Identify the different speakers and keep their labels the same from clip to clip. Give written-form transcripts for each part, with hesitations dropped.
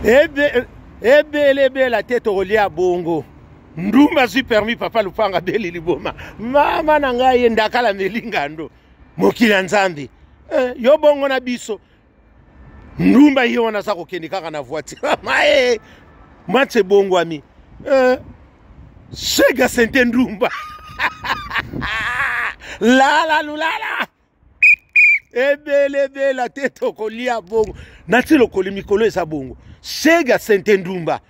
Speaker 1: Ebele ebela te, tokolia bongo. Ndumba azwi permis, papa Lupanga abeli liboma. Mama na ngai ye ndakala melingando, mokili ya Nzambe. Yo bongo na biso. Ndumba ye wana aza kokende kaka na voiture. Mae match ebongwami. Sega sente ndumba. Lala lulala. Ebele ebela te, tokolia bongo. Nati lokoli mikolo eza bongo. Sega sente ndumba.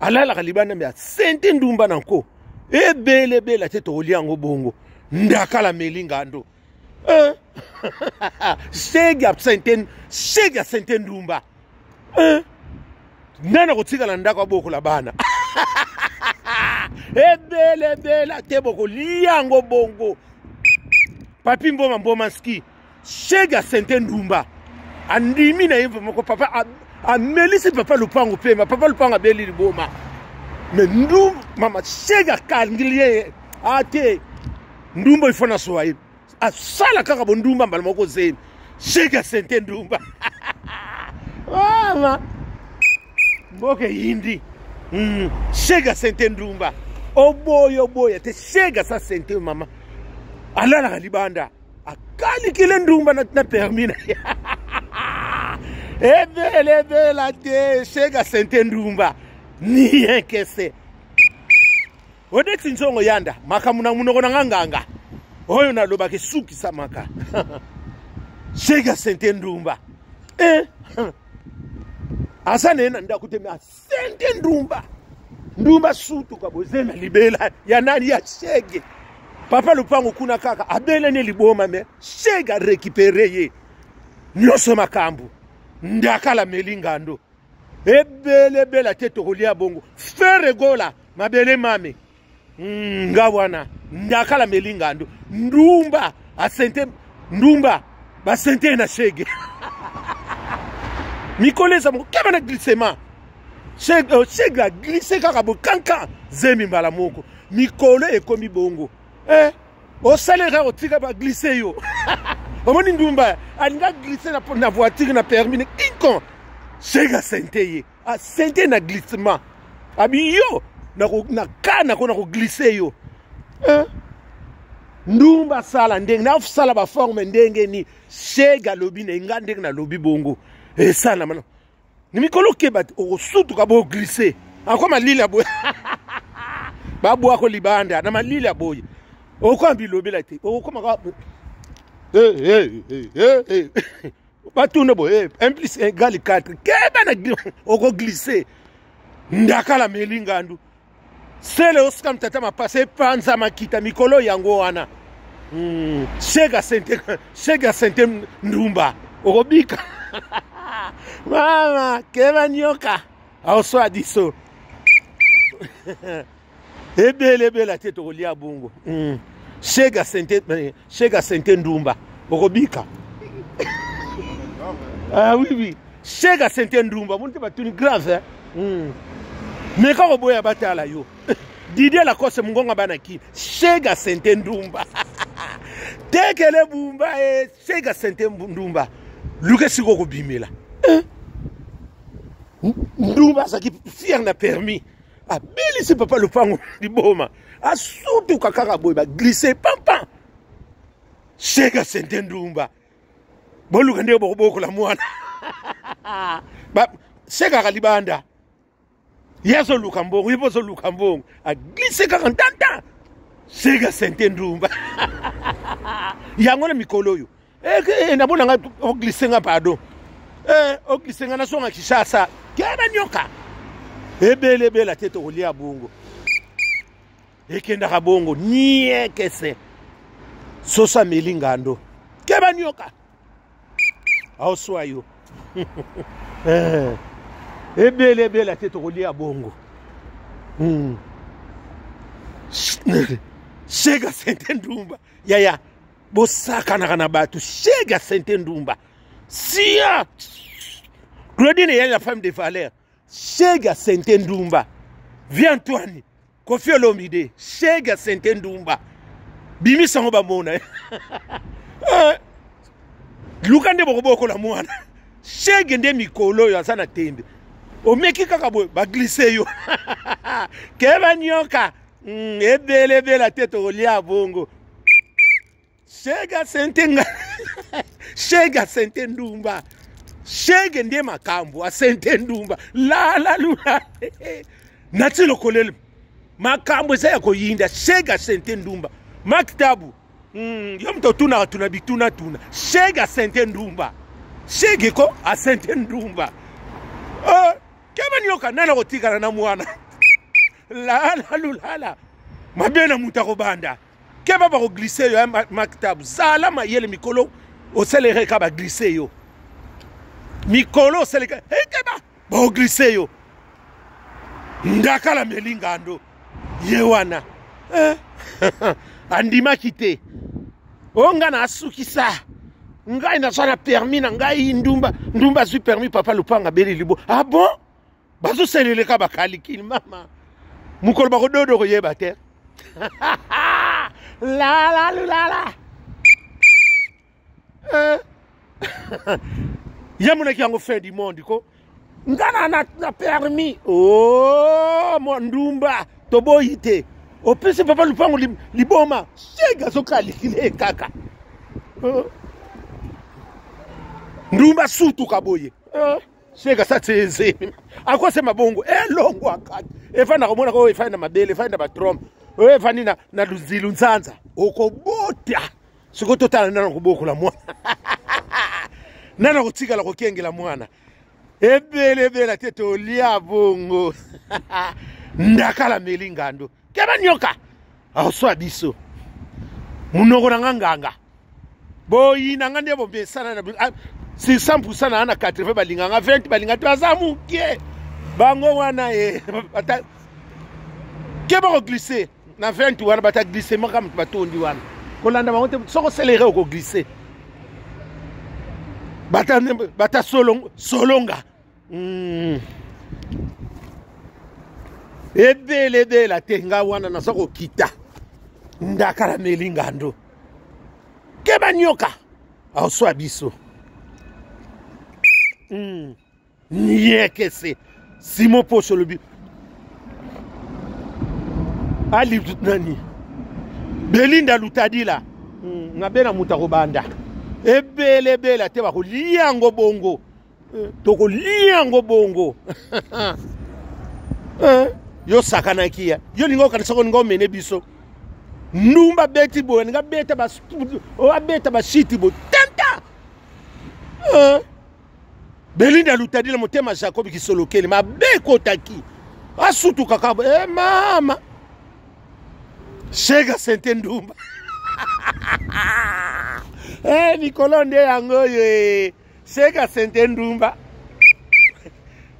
Speaker 1: Alalaka libanda me asente ndumba na nko. Ebele ebela te, tokolia yango bongo. Ndakala meli ngando. Sega sente, sega sente ndumba. Nani akotikala ndako abokola bana? Ebele ebela te, bokolia yango bongo. Papi Mboma Mboma ski, shege sente ndumba. Andimi na ye moko papa amelisi papa Lupango pema, papa Lupango abeli liboma. Me ndumba mama shege akangili ye ate ndumba ifo na soa ye. Asala kaka bondumba mbala moko zemi. Shege sente ndumba. Mama mboka eyindi. Shege sente ndumba. Oboya oboya te, shege sa sente mama. Alalaka libanda. Akalikile ndumba na permis na ye. Ebele ebela te, shege sente ndumba. Nienkese. Odeti nzongo yanda makambo na munoko na nga nganga. Oyo nalobaka esukisamaka. Shege sente ndumba. Aza na ye na ndako te, me asente ndumba. Ndumba sutuka boze na libela ya nani ya shege. Papa Lupango kuna kaka abeleni liboma me shege a récupérer ye. Nyonso makambo. Ndakala meli ngando. Ebele ebela te, tokolia bongo. Ferre Gola mabele mame. Nga wana ndakala meli ngando. Ndumba asente ndumba basente na shege. Mikolo eza moko keba na glissement. Shege, shege a glisse kaka bo kanka zemi mbala moko. Mikolo ekomi bongo. Osali kaka kotika ba glisse yo. Omoni ndumba alinga glisse na voiture na permis ne kinkon. Shege asente ye. Asente na glissement. Abi yo na ko, na ka na ko na ko glisse yo. Ndumba sala ndenge na sala ba forme ndenge ni shege alobi na nga ndenge na lobi bongo. Esala mana. Ni mikolo keba okosutuka bo glisser. Akoma malili ya boye. Babwa ko libanda na malili ya boye. Okoma bilobela te. Okoma ka Batuna boye, 1 plus 1 égale 4. Keba na oko glisser. Ndakala meli ngandu. Sele osika mtata mapasa epanza makita mikolo yango wana. Shega sente, shega sente ndumba. Okobika. Mama, keba nyoka. Aoswa diso. Ebele ebele te, tokolia bongo. Shega sente, shega sente ndumba. Okobika. Ah oui oui. Shega sente ndumba, monte batuni grave hein. Mais quand oboya batala yo. Didier Lacoste mungonga bana ki. Shega sente ndumba. Tekele bumba e shega sente ndumba. Luke siko kobimela. Ndumba azaki fier na permis. Abelisi papa Lupango liboma. Asutuka kaka boye ba glisser pam pam. Shega sente ndumba. Boluka nde bokobokola mwana. Ba shega kalibanda. Ye azoluka mbongo, ye mpo azoluka mbongo. Aglisse kaka ntanta. Shega sente ndumba. Yango na mikolo oyo. Nabona nga oglisse nga pardon. Oglisse nga nasonga Kinshasa. Keba nyoka. Ebele ebele te, tokolia bongo. Ekendaka bongo niekese. Soso ameli ngando. Keba nyoka. Aoswa yo. Ebele ebele te, tokolia bongo. Shega sente ndumba. Yaya, bosakanaka na bato. Shega sente ndumba. Sia. Claudine ya la femme de valeur. Shega sente ndumba. Viens Antoine. Koffi Olomide. Shega sente ndumba. Bimisa ngo bamona. Luka nde bokobokola mwana. Shege nde mikolo oyo aza na tembe. Omeki kaka boye baglise yo. Keba nyoka. Ebele ebele te tokolia bongo. Shega sente nga. Shega sente ndumba. Shege nde makambo asente ndumba. Lala lula. Nati lokolele. Makambo eza ya koyinda. Shega sente ndumba. Maktabu. Yo moto otunaka tuna bituna tuna. Shege asente ndumba. Shege ko asente ndumba. Keba nyoka nana kotikala na mwana. Lala lulala. Mabe na moto akobanda. Keba bakoglise yo ya maktabu. Zala mayele mikolo osalelaka baglise yo. Mikolo osalelaka. Hey, keba bakoglise yo. Ndakala melingando. Ye wana. Andimaki te. O nga na asukisa. Ngai nazwa na permis na ngai ndumba. Ndumba azwi permis papa lupanga beli libo. Ah bon? Bazoseleleka bakalikili mama. Mokolo bakododo koyeba te. La la la la. Ye monaki yango fin du monde ko. Nga na permis. Oh, mo ndumba toboyi te. Opesi papa lupango liboma. Shega azokalikile kaka. Ndumba sutuka boye. Shega sa tseze. Akosema bongo elongo akati. Efanda komona ko efanda na mabele, efanda na batrompe. Oyo efandi na luzilu nzanza. Okobota. Sikoyo totala nana kobokola mwana. Nana kotikala kokengela mwana. Ebele ebele te tolia bongo. Ndakala meli ngando. Keba nyoka. Aswa biso. Munoko na nganga. Boyi na ngande bomesana na si 100% na na 80 balinga nga 20 balinga to aza muke. Bango wana e ata keba ko glisser na 20 wana bata glisser maka mutu batondi wana. Kolanda bango te soko selere ko glisser. Bata bata solonga solonga. Ebele ebele te nga wana naza kokita. Ndakala meli ngando. Keba nyoka. Aswa biso. Niekese. Simon Pocho lobi. Ali nani? Belinda Lutadila. Ngabena muta kobanda. Ebele ebele te bakolia yango bongo. Tokolia yango bongo. Yo sakanaki ya. Yo lingo kanisa ko ningo mene biso. Ndumba beti boye nga beta ba o beta ba shiti bo. Tanta. Belinda Lutadila motema Jacob kisolokeli mabe kotaki. Asutu kaka mama. Shega sente ndumba. Mikolo nde yango ye. Shega sente ndumba.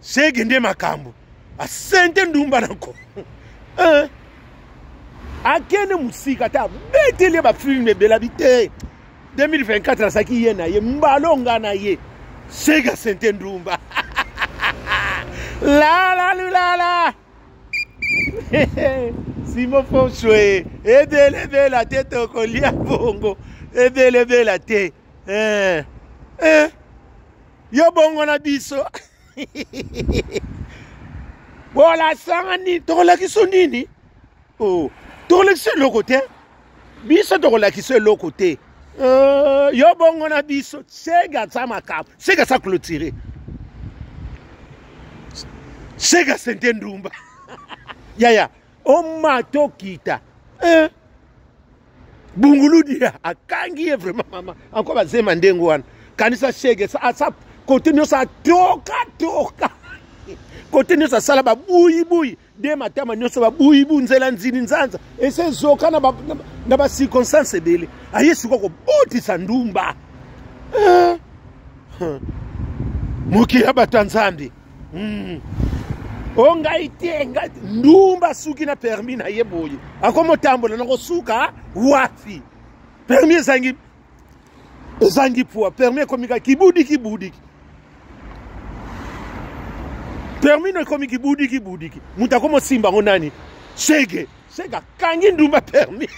Speaker 1: Shege nde makambo. Asente ndumba nako. Akende musika ta beteli ba film ebela bite. 2024 asaki ye na ye mbalonga na ye. Shega sente ndumba. La la la la. Simon Fonchwe, ebele bela te tokolia bongo. Ebele bela te. Yo bongo na biso. Bola sangani tokolakisa nini? Oh, tokolakisa eloko te. Biso tokolakisa eloko te. Yo bongo na biso, sega sa makambo, sega sa clôturer. Sega sente ndumba. Yaya, omato kita. Bunguludi akangi ye vraiment mama. Encore bazema ndengo wana. Kanisa shege sa asa côté nyonso atoka toka. Côté nyonso asala ba buyi buyi. De matama nyonso ba buyi bu nzela nzini nzanza. Ese zoka na ba na ba circonstance ebele. Aye siko ko botisa ndumba. Moki ya bato ya Nzambe. O ngai te, ngai te. Ndumba suki na permis na ye boye. Akomotambola na kosuka wapi? Permis ezangi ezangi poids, permis ekomi ka kibudi kibudi. Permis no ekomi kibudi kibudi. Mutu akomosimba ngo nani? Shege. Shege akangi ndumba permis.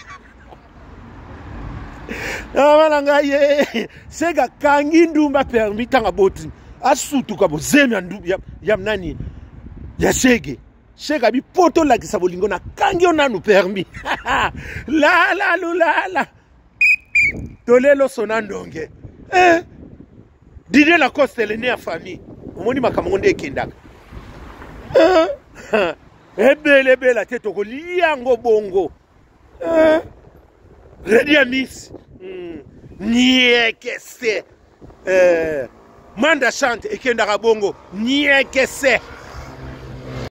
Speaker 1: Mama na ngai ye. Shege akangi ndumba permis tanga boti. Asutuka bozemi ya, ya, ya nani ya shege shege abi po tolakisa bolingo nakangi yo nanu permis lala lulala tolelo sona ndonge eh. Didier Lacoste le ya famille omoni makambo ngo nde ekendaka eh. ebele ebela te tokolia yango bongo eh. Redi ya miss Niekese. Manda chante ekendaka bongo. Niekese.